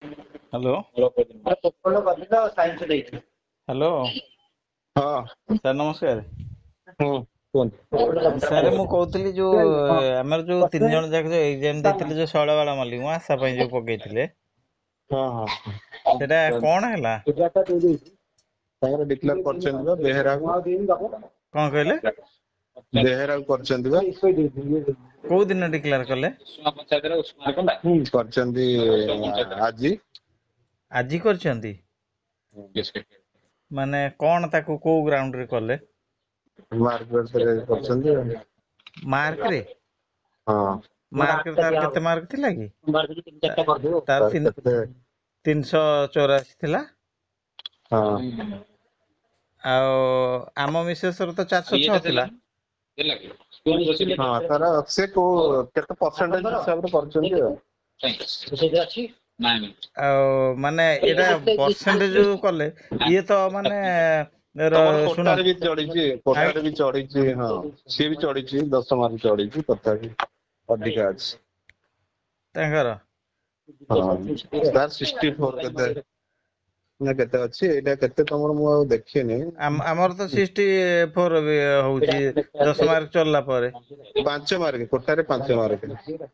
Hello. Hello. ହଁ। Sir ନମସ୍କାର। ହୁଁ, କୁହନ୍ତୁ। ସାର୍, ମୁଁ କହୁଥିଲି ଯୋଉ ଆମର ଯୋଉ ତିନି ଜଣ ଯାକ ଯୋଉ ଏକ୍ଜାମ ଦେଇଥିଲେ, ଯୋଉ ଶୈଳବାଳା ମଲ୍ଲିକ ମୁଁ ଆଶା ପାଇଁ ଯୋଉ ପକେଇଥିଲେ, ହଁ ହଁ ସେଟା କଣ ହେଲା? ତାଙ୍କର ଡିକ୍ଲେୟାର କରିଛନ୍ତି ବା ବେହେରାକୁ। କଣ କହିଲେ? ବେହେରାକୁ କରିଛନ୍ତି ବା। କୋଉ ଦିନ ଡିକ୍ଲେୟାର କଲେ? କରିଛନ୍ତି ଆଜି। ଆଜି କରିଛନ୍ତି? ମାନେ କଣ ତାକୁ କୋଉ ଗ୍ରାଉଣ୍ଡ ରେ କଲେ? ମାର୍କ କରିଛନ୍ତି। ମାର୍କରେ? ହଁ। ମାର୍କରେ ତାର କେତେ ମାର୍କ ଥିଲା କି? ତାର ତାର କେତେ? 384 ଥିଲା। ହଁ। ଆଉ ଆମ ମିସେସର ତ 406 ଥିଲା। ହଁ, ତାର ସେ କୋଉ କେତେ ପରସେଣ୍ଟେଜ ହିସାବରେ କରିଛନ୍ତି ଆଉ। ଆଉ ମାନେ ଏଇଟା ପରସେଣ୍ଟେଜ ଯୋଉ କଲେ, ଇଏ ତ ମାନେ ତମର ଶୁଣ କୋଟାରେ ବି ଚଢିଛି, କୋଟାରେ ବି ଚଢିଛି। ହଁ, ସିଏ ବି ଚଢିଛି, 10 ମାର୍କ ଚଢିଛି, ତଥାପି ଅଧିକା ଅଛି। ତାଙ୍କର? ହଁ, ତାର 64 କେତେ ନା କେତେ ଅଛି। ଏଇଟା କେତେ ତମର ମୁଁ ଆଉ ଦେଖିନି। ଆମର ତ 64 ବି ହଉଛି 10 ମାର୍କ ଚଳିଲା ପରେ। 5 ମାର୍କ, କୋଟାରେ 5 ମାର୍କ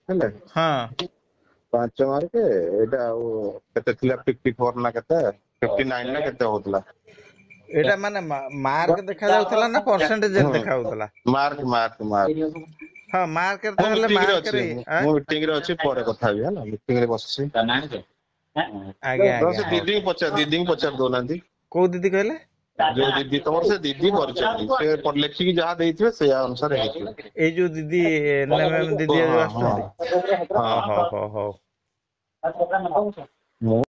ହେଲା। ହଁ। 5 ମାର୍କ ଏଇଟା। ଆଉ କେତେ ଥିଲା, 54 ନା କେତେ, 59 ନା କେତେ ହଉଥିଲା। ଏଇଟା ମାନେ ମାର୍କ ଦେଖା ଯାଉଥିଲା ନା ପରସେଣ୍ଟେଜ ଦେଖା ଯାଉଥିଲା? Mark, mark, mark. ହଁ, ମାର୍କରେ ମୁଁ ତାହେଲେ ମିଟିଂରେ ଅଛି। ମାର୍କରେ ମୁଁ ମିଟିଂରେ ଅଛି, ପରେ କଥା ହେବି ହେଲା। ମିଟିଂରେ ବସିଛି। ଆଜ୍ଞା। ତ ସେ ଆଜ୍ଞା, ହଉ। ଦିଦିଙ୍କୁ ପଚାର, ଦିଦିଙ୍କୁ ପଚାରି ଦଉନାହାନ୍ତି। କୋଉ ଦିଦି କହିଲେ? ଯୋଉ ଦିଦି ତମର, ସେ ଦିଦି କରିଛନ୍ତି। ସେ ଲେଖିକି ଯାହା ଦେଇଥିବେ ସେଇଆ ଅନୁସାରେ ହେଇଥିବ। ଏଇ ଯୋଉ ଦିଦି, ଏନ୍ ଦିଦି ହଁ। ଯୋଉ ଆସୁଛନ୍ତି? ହଁ। ହଉ ହଉ ହଉ। ମୁଁ